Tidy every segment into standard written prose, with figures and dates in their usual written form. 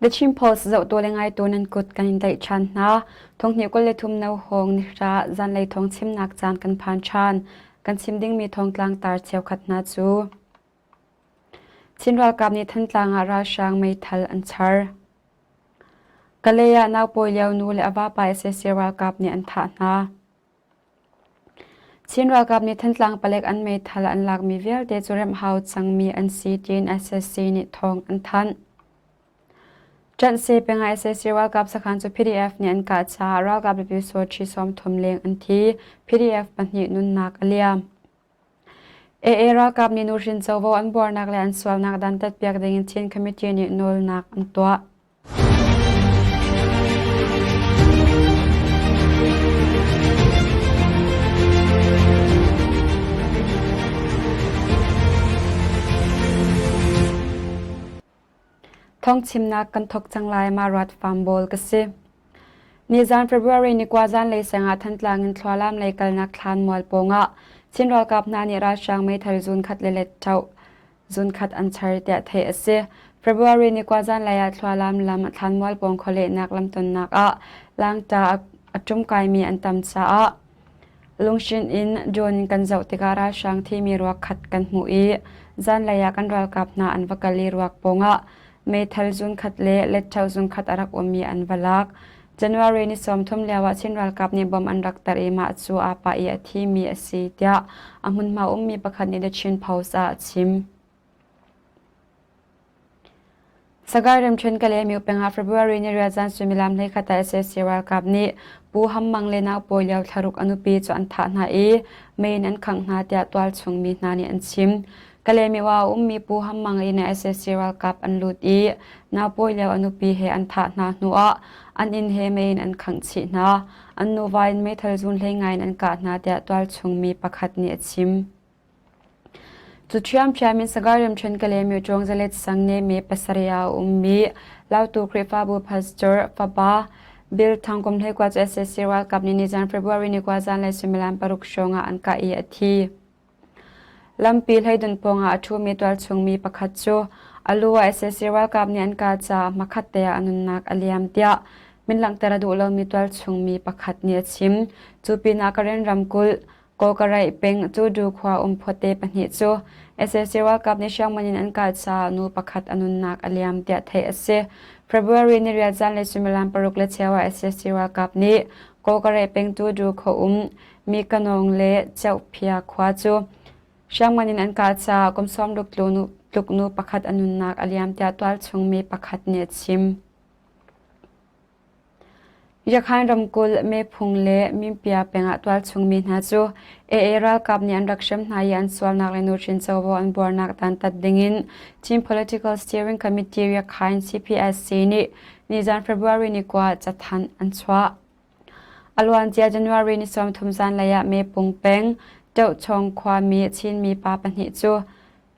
The Chin Post zohtu le ngaitu nan kut kan in tlaih ṭhan hna. Thonghnih 23 no hawng nihra zanlei thawng chimnak caan kan phan ṭhan. Kan chim dingmi thawngtlang tar cheukhat hna cu Chin ralkap nih Thantlang ah ralhrang meithal an char. Kalay ah naupawi lio nu le a vapa sac ralkap nih an thah hna. Chin ralkap nih Thantlang palek an meithal an lakmi vialte cu remh hau cangmi an si tiin sac nih thawng an thanh. Ṭanhse peng ah sac ralkap sakhan cu PDF nih an kah caah ralkap le pyusawṭhi 30 leng an thi. PDF pahnih nunnak a liam. AA ralkap nih nuhrin covo an buarnak le an sualnak dantat piak dingin Chin Committee nih nawlnak an tuah. Thawngchimnak kan thawk cang lai ma ruat farm bawl ka si. Nizan February ni kua zanlei sang ah Thantlang in Thlualam lei kalnak thlanmual pawngah Chin ralkap hna nih ralhrang meithal zun khat le let ṭhoh zun khat an char tiah theih a si. February ni kua zanlei ah Thlualam lam thlanmual pawng khualehnak lamtonnak ah langta a ṭumkaimi an tam caah lunghrinh in drone in kan zoh tikah ralhrang thimi ruak khat kan hmuh i zanlei ah kan ralkap hna an va kal i ruak pawngah meithal zun khat le letṭho zun khat a rak ummi an va lak. January ni 30 lioah Chin ralkap nih bom an rak tarh i mah cu aa pah i a thimi a si tiah a hmunhma ummi pakhat nih The Chin Post ah a chim. Sagaing ramṭhen Kalaymyo peng ah February ni riat zan suimilam 11 ah sac ralkap nih Pu Ham Mang le naupawi lio thlaruk a nupi cu an thah hna i mei in an khangh hna tiah tualchung mi hna nih an chim. Kalaymyo ah a ummi Pu Ham Mang inn ah sac ralkap an lut i naupawi lio a nupi he an thah hna hnuah an inn he mei in an khangh chih hna. An nuva in meithal zun hlei ngai in an kah hna tiah tualchung mi pakhat nih a chim. Cu ṭhiamṭhiam in Sagaing ramṭhen Kalaymyo Ṭuangzalet sang nih mi pasarih ah a ummi Lautu Khrihfabu pastor fapa Bill Thang kum 21 cu sac ralkap nih nizan February ni kua zanlei suimilam paruk hrawng ah an kah i a thi. Lampi hleidun pawngah a ṭhumi tualchung mi pakhat cu a lu ah sac ralkap nih an kah caah hmakhat te ah a nunnak a liam tiah min langhter a duh lomi tualchung mi pakhat nih a chim. Cu pinah Karen ramkulh Kawkaraih peng Cudu khua um khuate pahnih cu sac ralkap nih hriamngan in an kah caah nu pakhat a nunnak a liam tiah theih a si. February ni riat zanlei suimilam paruk le cheu ah sac ralkap nih Kawkaraih peng Tudu khua um Mikanawng le Ceukphia khua cu hriamngan in an kah caah kum sawmruk tluk nu pakhat a nunnak a liam tiah tualchung mi pakhat nih a chim. Yakhan ramkulh Mephung le Mimpia peng ah tualchung mi hna cu AA ralkap nih an rak hrem hna i an sualnak le nuhrin covo an buarnak dantat dingin Chin Political Steering Committee Yakhain CPSC nih nizan February ni kua cathanh an chuah. A luancia January ni 30 zanlei ah Mepung peng Tohchawng khuami Chinmi pa pahnih cu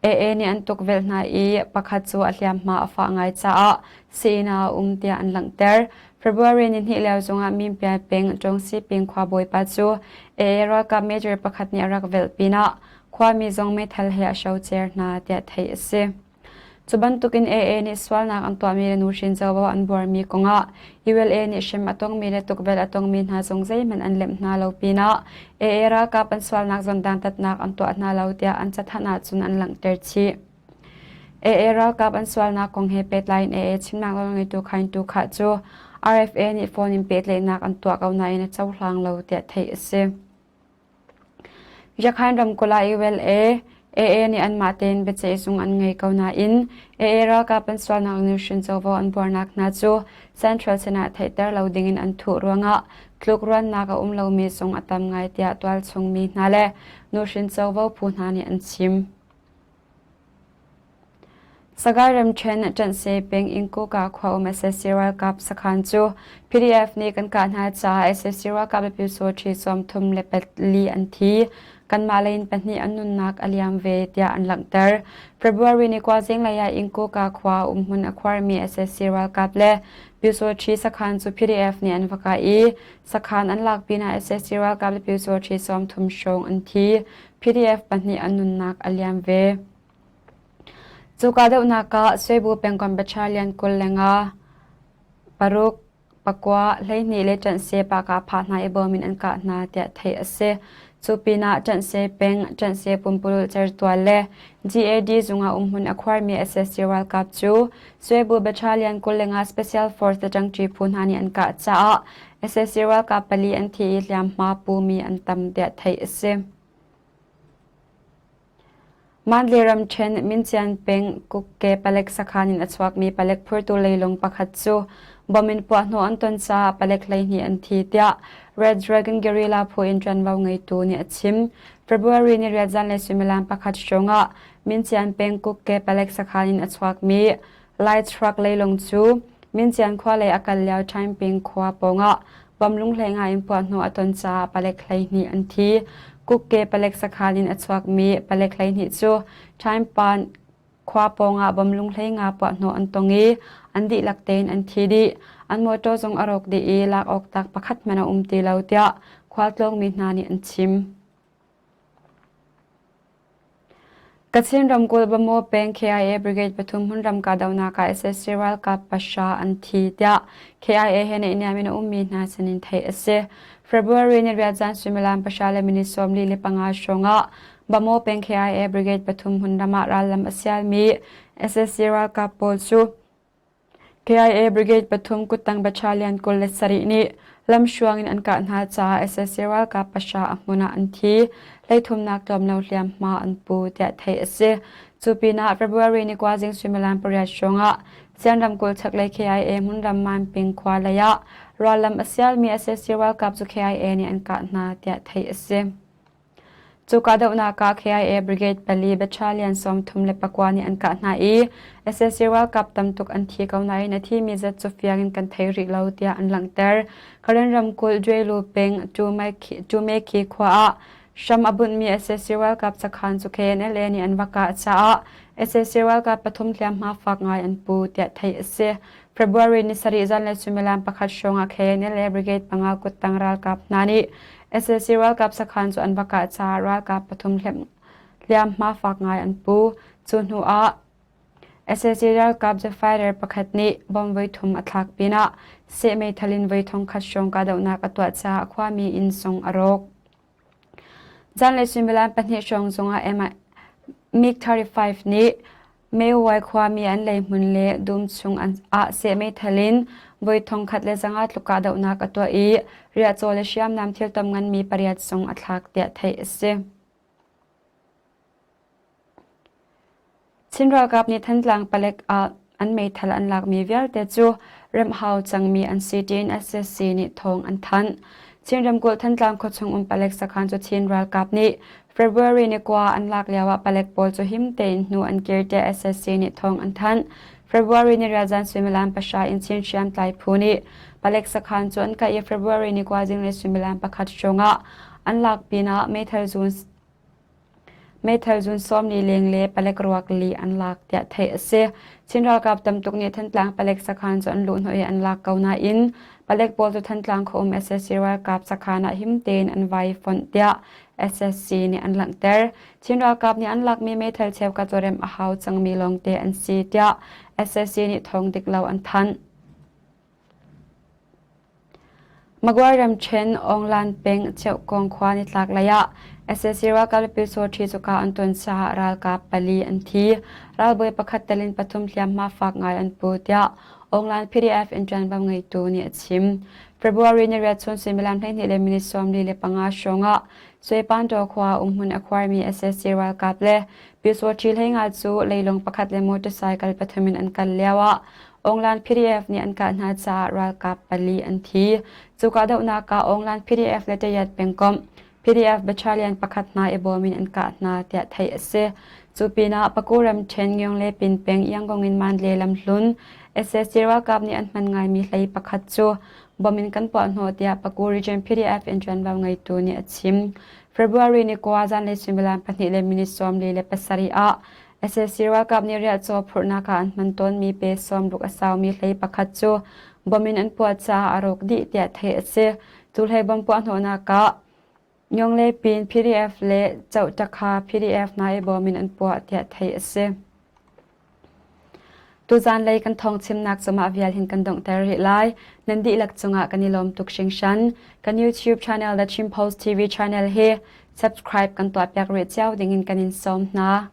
AA nih an tukvelh hna i pakhat cu a hliamhma a fah ngai caah sii-inn ah a um tiah an langhter. February nihnih lio zongah Minpia peng Ṭawngsiping khua bawipa cu AA ralkap major pakhat nih a rak velh pinah khuami zong meithal he a hrocer hna tiah theih a si. Cu bantukin AA nih sualnak an tuahmi le nuhrin covo an buarmi kongah ULA nih hrem a tongmi le tukvelh a tongmi hna zong zeihmanh an lemh hna lo pinah AA ralkap an sualnak zawn dantatnak an tuah hna lo tiah an cathanh ahcun an langhter chih. AA ralkap an sualnak kong he pehtlai in AA chimnak nawlngeitu Khain Tu Khah cu RFA nih phone in pehtlaihnak an tuah ko nain a cohlang lo tiah theih a si. Yakhan ramkulh ah ULA, AA nih anmah tein biaceihzung an ngei ko nain AA ralkap an sualnak le nuhrin covo an buarnak hna cu Central sinah theihter lo dingin an thuh ruangah tlukruannak a um lomi zong a tam ngai tiah tualchung mi hna le nuhrin covo phu hna nih an chim. Sagaing ramṭhen Ṭanhse peng Ingkuka khua um sac ralkap sakhan cu PDF nih kan kah hna caah sac ralkap le pyusawṭhi 34 an thi. Kanmah lei in pahnih an nunnak a liam ve tiah an langhter. February ni kua zinglei ah Ingkuka khua umhmun a khuarmi sac ralkap le pyusawṭhi sakhan cu PDF nih an va kah i sakhan an lak pinah sac ralkap le pyusawṭhi 30 hrawng an thi. PDF pahnih an nunnak a liam ve. Cu kahdohnak ah Swebu pengkomh Battalion 25. Paruk, pakua, 12 le ṭanhse pa phah hna i bawm in an kah hna tiah theih a si. Cu pinah ṭanhse peng, ṭanhse pumpululh certual le GAD zungah umhmun a khuarmi sac ralkap cu Swebu Battalion 25 Special Force le ṭangṭi phu hna nih an kah caah sac ralkap pali an thi i hliamhma pumi an tam tiah theih a si. Mandalay ramṭhen Mincian peng Kukke palek sakhan in a chuakmi palek phurtu leilung pakhat cu bomb in puahhnawh an ton caah palek 12 an thi tiah Red Dragon Guerrilla phu in ṭuanvo ngeitu nih a chim. February ni riat zanlei suimilam pakhat hrawngah Mincian peng Kukke palek sakhan in a chuakmi Lai truck leilung cu Mincian khua lei a kal lio Taiping khua pawngah bom lunghlei ngai in puahhnawh a ton caah palek 12 an thi. Kukke palek sakhan in a chuakmi palek 12 cu Taimpan khua pawngah bom lunghlei nga puahhnawh an tong i an dihlak tein an thi dih. An motor zong a rawk dih i lak awk tak pakhat hmanh a um ti lo tiah khualtlawngmi hna nih an chim. Kachin ramkulh Bamaw peng KIA Brigade pathum hmunram kahdohnak ah sac ralkap pahra an thi tiah KIA he naihniam in a ummi hna sinin theih a si. February ni riat zan suimilam pahra le minute 45 hrawng ah Bamaw peng KIA Brigade pathum hmunram ah rallam a sialmi sac ralkap pawl cu KIA Brigade pathum kuttang battalion 27 nih lamhruang in an kah hna caah sac ralkap pahra a hmun ah an thi. Hleithumnak tlawm lo hliamhma an pu tiah theih a si. Cu pinah February ni kua zing suimilam pariat hrawngah Sian ramkulh chaklei KIA hmunram Manping khua lei ah rallam a sialmi sac ralkap cu KIA nih an kah hna tiah theih a si. Cu kahdohnak ah KIA Brigade pali battalion 39 nih an kah hna i sac ralkap tam tuk an thi ko nain a thimi zat cu fiang in kan thei rih lo tiah an langhter. Karen ramkulh Dwelu peng Tumekhi khua ah hram a bunhmi sac ralkap sakhan cu KNLA nih an va kah caah sac ralkap pathum hliamhma fak ngai an pu tiah theih a si. February ni sarih zanlei suimilam pakhat hrawng ah KNLA Brigade panga kuttang ralkap hna nih sac ralkap sakhan cu an va kah caah ralkap pathum hliamhma fak ngai an pu. Cu hnu ah sac ralkap The Fighter pakhat nih bomb voi thum a thlak pinah seh meithal in voi thong khat hrawng kahdohnak a tuah caah khuami inn zong a rawk. Zanlei suimilam pahnih hrawng zongah MiG-35 nih Mewai khuami an leihmun le dum chung ah seh meithal in voi 1500 tluk kahdohnak a tuah i riahcaw le hriamnam thil tam nganmi pariat zong a thlak tiah theih a si. Chin ralkap nih Thantlang palek ah an meithal an lakmi vialte cu remh hau cangmi an si tiin SSC nih thawng an thanh. Chin ramkulh Thantlang khuachung um palek sakhan cu Chin ralkap nih February ni kua an lak lioah palek pawl cu him tein hnu an kir tiah SSC nih thawng an thanh. February ni riat zan suimilam pahra in Chin hriamtlai phu nih palek sakhan cu an kaih i February ni kua zinglei suimilam pakhat hrawngah an lak pinah meithal zun Meithal zun sawmli leng le palek ruak li an lak tiah theih a si. Chin ralkap tamtuk nih Thantlang palek sakhan cu an luhhnawh i an lak ko nain palek pawl cu Thantlang khuaum sac ralkap sakhan ah him tein an vai fonh tiah SSC nih an langhter. Chin ralkap nih an lakmi meithal cheukhat cu remh a hau cangmi lawngte an si tiah SSC nih thawng dik lo an thanh. Magway ramṭhen Aunglan peng Cheukong khua nitlak lei ah sac ralkap le pyusawṭhi cuka an ton caah ralkap pali an thi. Ralbawi pakhat tel in pathum hliamhma fak ngai an pu tiah Aunglan PDF in ṭuanvo ngeitu nih a chim. February ni riat chun suimilam 12 le minute 45 hrawng ah Suipantaw khua umhmun a khuarmi sac ralkap le pyusawṭhi hleinga cu leilung pakhat le motorcycle pathum in an kal lio ah Aunglan PDF nih an kah hna caah ralkap pali an thi. Cu kahdohnak ah Aunglan PDF le Tayat pengkomh PDF battalion pakhat hna i bawm in an kah hna tiah theih a si. Cu pinah Paku ramṭhen Ngyong le Pin peng Yangon in Mandalay lamhlun sac ralkap nih an hman ngaimi hlei pakhat cu bom in kan puah hnawh tiah Paku Region PDF in ṭuanvo ngeitu nih a chim. February ni kua zanlei suimilam pahnih le minute 47 ah Sac ralkap nih riahcaw phurhnak ah an hman tawnmi pe sawmruk a saumi hlei pakhat cu bom in an puah caah a rawk dih tiah theih a si. Cu hlei bom puah hnawhnak ah Nyongle Pin PDF le Chohtakha PDF hna i bom in an puah tiah theih a si. Tuzan lei kan thawng chimnak cu mah vial hin kan donghter rih lai. Nan dihlak cungah kan i lawm tuk hringhran. Kan YouTube channel The Chin Post TV channel hi subscribe kan tuahpiak rih cio dingin kan in sawm hna.